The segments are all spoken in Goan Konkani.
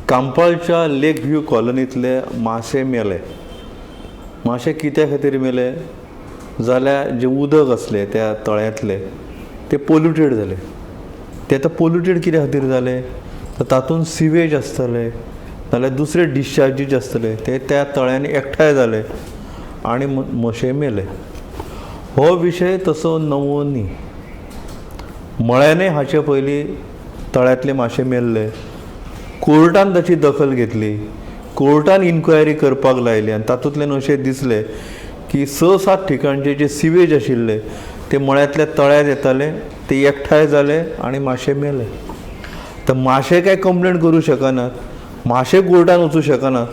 कांपालच्या लेक व्यू कॉलनींतले माशे मेले. माशे कित्या खातीर मेले जाल्यार जें उदक आसलें त्या तळ्यांतलें तें पोल्युटेड जालें. तें आतां पोल्युटेड कित्या खातीर जालें तर तातूंत सिवेज आसतलें नाल्यार दुसरे डिस्चार्जीस आसतले ते त्या तळ्यांनी एकठांय जाले आनी माशे मेले. हो विशय तसो नवो न्ही. मळ्यानय हाचे पयलीं तळ्यांतले माशे मेल्ले. कोर्टान ताची दखल घेतली, कोर्टान इन्क्वायरी करपाक लायली आनी तातूंतल्यान अशें दिसलें की 6-7 ठिकाणचे जे सिवेज आशिल्ले ते मळ्यांतल्या तळ्यांत येताले, ते एकठांय जाले आनी माशे मेले. तर माशे काय कंप्लेन करूं शकनात, माशे कोर्टान वचूं शकनात.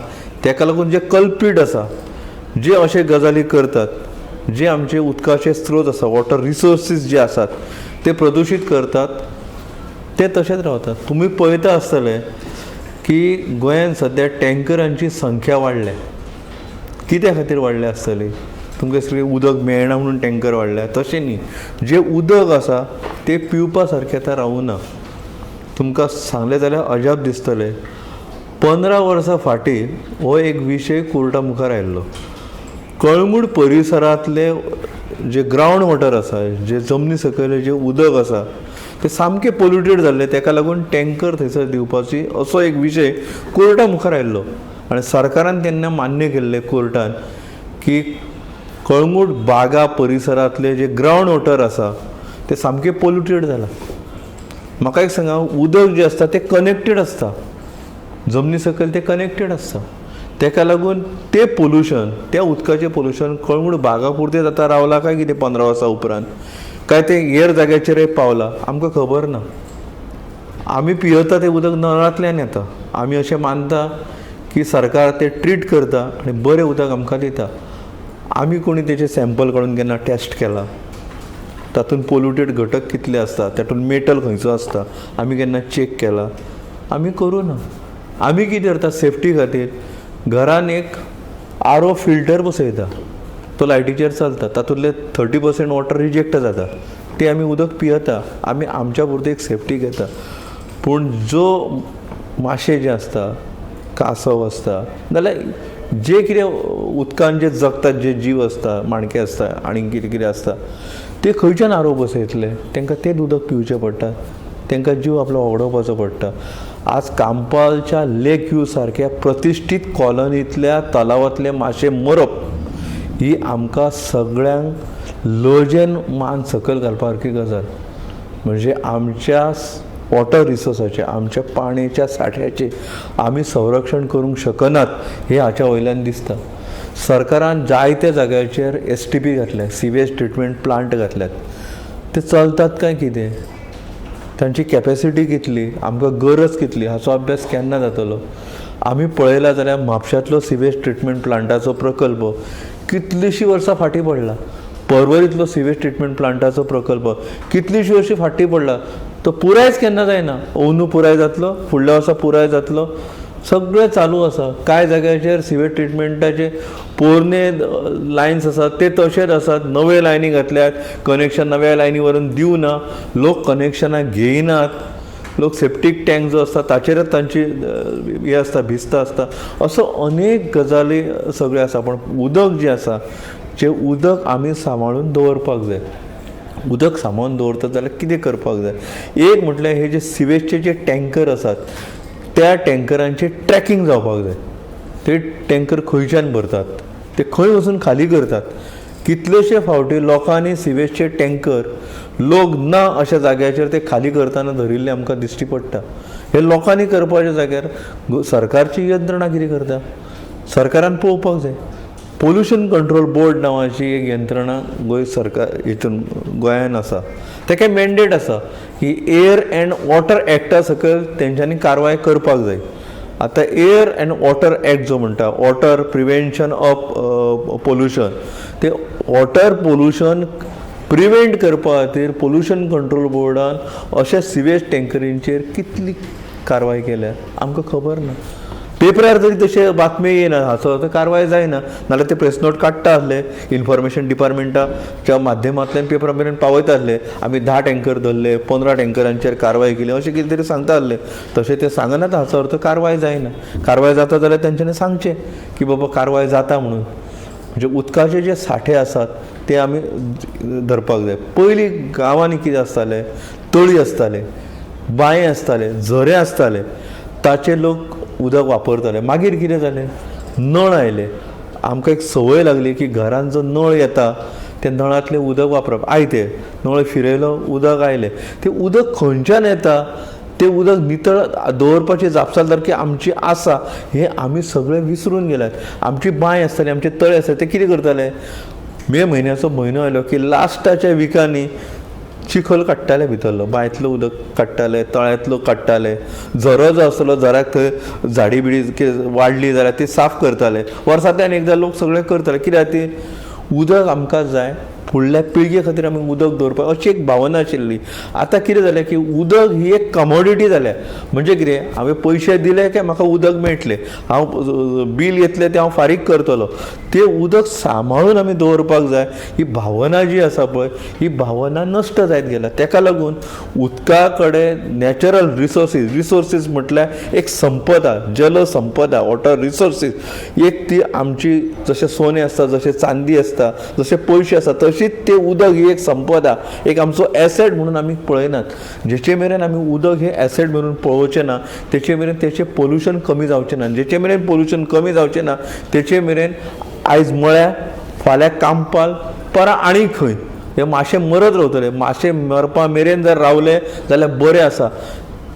ताका लागून जे कल्पीट आसा, जे अशे गजाली करतात, जे आमचे उदकाचे स्त्रोत आसा, वॉटर रिसोर्सीस जे आसात ते प्रदुशीत करतात, ते तशेंच रावतात. तुमी पळयता आसतले की गोंयांत सद्या टँकरांची संख्या वाडल्या. कित्या खातीर वाडल्या आसतली? तुमकां दिसतलें उदक मेळना म्हणून टँकर वाडल्या. तशें न्ही, जें उदक आसा तें पिवपा सारकें आतां रावूना. तुमकां सांगलें जाल्यार अजाप दिसतलें, 15 वर्सां फाटीं हो एक विशय कोर्टा मुखार आयिल्लो. कळंगूट परिसरांतले जे ग्रावंड वॉटर आसा, जे जमनी सकयलें जें उदक आसा तें सामकें पोल्युटेड जाल्लें. ताका लागून टँकर थंयसर दिवपाची असो एक विशय कोर्टा मुखार आयिल्लो आनी सरकारान तेन्ना मान्य केल्लें कोर्टान की कळंगूट बागा परिसरांतलें जें ग्रावंड वॉटर आसा तें सामकें पोल्युटेड जालां. म्हाका एक सांगा, उदक जें आसता तें कनेक्टेड आसता, जमनी सकयल तें कनेक्टेड आसता. ताका लागून तें पोल्युशन, त्या उदकाचें पोल्युशन कळंगूट बागा पुरतें जाता रावलां काय कितें 15 वर्सां उपरांत, काय तें हेर जाग्याचेरय पावलां आमकां खबर ना. आमी पियेता तें उदक नळांतल्यान येता. आमी अशें मानता की सरकार तें ट्रीट करता आनी बरें उदक आमकां दिता. आमी कोणी तेचें सॅम्पल काडून केन्ना टॅस्ट केलां? तातूंत पोल्युटेड घटक कितले आसता, तातूंत मेटल खंयचो आसता, आमी केन्ना चॅक केलां? आमी करूं ना. आमी कितें करता, सेफ्टी खातीर घरान एक आरो फिल्टर बसयता, तो लायटीचेर चलता, तातूंतलें 30% वॉटर रिजेक्ट जाता, तें आमी उदक पियेता. आमी आमच्या पुरतें एक सेफ्टी घेता. पूण जो माशे जे आसता, कासव आसता, जाल्यार जे कितें उदकान जे जगतात जे जीव आसता, माणके आसता आनी कितें कितें आसता, ते खंयच्यान आरो बसयतले? तांकां तेंच उदक पिवचें पडटा, तांकां जीव आपलो वगडावपाचो पडटा. आज कांपालच्या लेक व्यू सारक्या प्रतिश्ठीत कॉलनींतल्या तलावांतले माशे मरप ही आमकां सगळ्यांक लजेन मान सकयल घालपा सारकी गजाल. म्हणजे आमच्या वॉटर रिसोर्साचें, आमच्या पाणयेच्या सांठ्याचें आमी संरक्षण करूंक शकनात हें हाच्या वयल्यान दिसता. सरकारान जायत्या जाग्याचेर STP घातल्या, सिवेज ट्रिटमेंट प्लांट घातल्यात, ते चलतात काय कितें, तांची कॅपेसिटी कितली, आमकां गरज कितली, हाचो अभ्यास केन्ना जातलो? आमी पळयला जाल्यार म्हापशांतलो सिवेज ट्रिटमेंट प्लांटाचो प्रकल्प कितलींशीं वर्सां फाटीं पडला. पर्वरींतलो सिवेज ट्रिटमेंट प्लांटाचो प्रकल्प कितलींशीं वर्सां फाटीं पडला. तो पुरायच केन्ना जायना. अंदू पुराय जातलो, फुडल्या वर्सा पुराय जातलो, सगळें चालू आसा. कांय जाग्याचेर सिवेज ट्रिटमेंटाचे पोरणे लायन्स आसात ते तशेच आसात, नवे लायनी घातल्यात, कनेक्शन नव्या लायनी व्हरून दिवना, लोक कनेक्शनां घेयनात, लोक सेप्टीक टँक जो आसता ताचेरच तांची हें आसता, भिस्त आसता. असो अनेक गजाली सगळें आसा. पूण उदक जें आसा, जें उदक आमी सांबाळून दवरपाक जाय. उदक सांबाळून दवरता जाल्यार कितें करपाक जाय? एक म्हटल्यार हे जे सिवेजचे जे टँकर आसात त्या टँकरांचें ट्रॅकिंग जावपाक जाय. ते टँकर खंयच्यान भरतात, ते खंय वचून खाली करतात. कितलेशे फावटी लोकांनी सिवेजचे टँकर लोक ना अशा जाग्याचेर ते खाली करतना धरिल्ले आमकां दिश्टी पडटा. हे लोकांनी करपाच्या जाग्यार सरकारची यंत्रणा कितें करता? सरकारान पळोवपाक जाय. पोल्युशन कंट्रोल बोर्ड नांवाची एक यंत्रणा गोंय सरकार हितून गोंयान आसा. तेका मॅन्डेट आसा की एयर एंड वॉटर एक्टा सकयल तेंच्यांनी कारवाय करपाक जाय. आतां एयर एंड वॉटर एक्ट जो म्हणटा, वॉटर प्रिवेन्शन ऑफ पोल्युशन, ते वॉटर पोल्युशन प्रिवेंट करपा खातीर पोल्युशन कंट्रोल बोर्डान अशे सिवेज टँकरींचेर कितली कारवाय केल्या आमकां खबर ना. पेपरार तरी तशें बातमी येना, हाचो अर्थ कारवाय जायना. नाल्यार ते प्रेस नोट काडटा आसले, इन्फॉर्मेशन डिपार्टमेंटाच्या माध्यमांतल्यान पेपरा मेरेन पावयता आसले, आमी 10 टँकर धरले, 15 टँकरांचेर कारवाय केली, अशें कितें तरी सांगता आसले. तशें ते सांगनात, हाचो अर्थ कारवाय जायना. कारवाय जाता जाल्यार तेंच्यांनी सांगचें की बाबा कारवाय जाता म्हणून. म्हणजे उदकाचे जे साठे आसात ते आमी धरपाक जाय. पयलीं गांवांनी कितें आसतालें, तळी आसताले, बांये आसताले, झरे आसताले, ताचे लोक उदक वापरताले. मागीर कितें जालें, नळ आयले. आमकां एक संवय लागली की घरान जो नळ येता त्या नळांतलें उदक वापरप. आयते नळ फिरयलो, उदक आयलें. तें उदक खंयच्यान येता, तें उदक नितळ दवरपाची जापसालदारकी आमची आसा हें आमी सगळे विसरून गेल्यात. आमची बांय आसताली, आमचे तळे आसताले, ते कितें करताले, मे म्हयन्याचो म्हयनो आयलो की लास्टाच्या विकांनी चिखल काडटाले, भितरलो बांयतलो उदक काडटाले, तळ्यांतलो काडटाले. झरो जो आसतलो झऱ्याक थंय झाडी बिडी कितें वाडली जाल्यार ती साफ करताले. वर्सांतल्यान एकदां लोक सगळे करताले. कित्याक खातीर उदक आमकां जाय, फुडल्या पिळगे खातीर आमी उदक दवरपाक, अशी एक भावना आशिल्ली. आतां कितें जालें की उदक ही एक कमोडिटी जाल्या. म्हणजे कितें, हांवें पयशे दिले काय म्हाका उदक मेळटलें, हांव बील येतलें तें हांव फारीक करतलो. तें उदक सांबाळून आमी दवरपाक जाय ही भावना जी आसा पळय, ही भावना नश्ट जायत गेल्या. तेका लागून उदका कडेन नॅचरल रिसोर्सीस म्हटल्यार एक संपदा, जल संपदा, वॉटर रिसोर्सीस एक ती आमची, जशें सोनें आसता, जशें चांदी आसता, जशे पयशे आसता, तशीच तें उदक ही एक संपदा, एक आमचो एसेट म्हणून आमी पळयनात. जेचे मेरेन आमी उदक हें एसेट म्हणून पळोवचें ना तेचे मेरेन तेचें पोल्युशन कमी जावचें ना. जेचे मेरेन पोल्युशन कमी जावचें ना तेचे मेरेन आयज मळ्या, फाल्यां कांपाल, परां आनी खंय हे माशे मरत रावतले. माशे मरपा मेरेन जर रावले जाल्यार बरें आसा.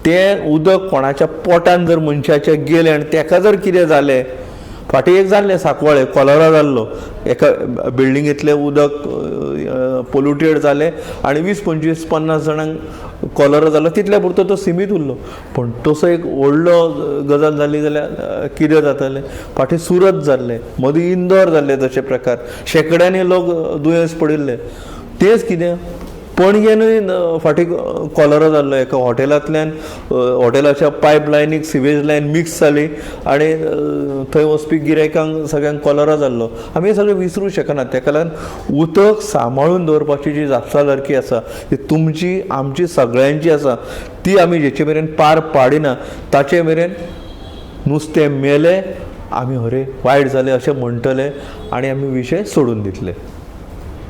तें उदक कोणाच्या पोटान जर मनशाच्या गेलें आनी तेका जर कितें जालें, फाटीं एक जाल्लें सांकवाळे कॉलरा जाल्लो, एका बिल्डिंगेंतलें उदक पोल्युटेड जालें आनी 20, 25, 50 जाणांक कॉलरा जालो, तितल्या पुरतो तो सिमीत उरलो. पूण तसो एक व्हडलो गजाल जाली जाल्यार कितें जातालें, फाटीं सुरत जाल्लें, मदीं इंदोर जाल्ले तशे प्रकार, शेंकड्यांनी लोक दुयेंस पडिल्ले. तेंच कितें पणजेनूय फाटीं कॉलरा जाल्लो, एका हॉटेलांतल्यान, हॉटेलाच्या पायप लायनीक सिवेज लायन मिक्स जाली आनी थंय वचपी गिरायकांक सगळ्यांक कॉलरा जाल्लो. आमी हें सगळें विसरूंक शकनात. तेका लागून उदक सांबाळून दवरपाची जी जापसालदारकी आसा ती तुमची, आमची, सगळ्यांची आसा. ती आमी जेचे मेरेन पार पाडिना ताचे मेरेन नुस्तें मेलें आमी अरे वायट जालें अशें म्हणटले आनी आमी विशय सोडून दितले.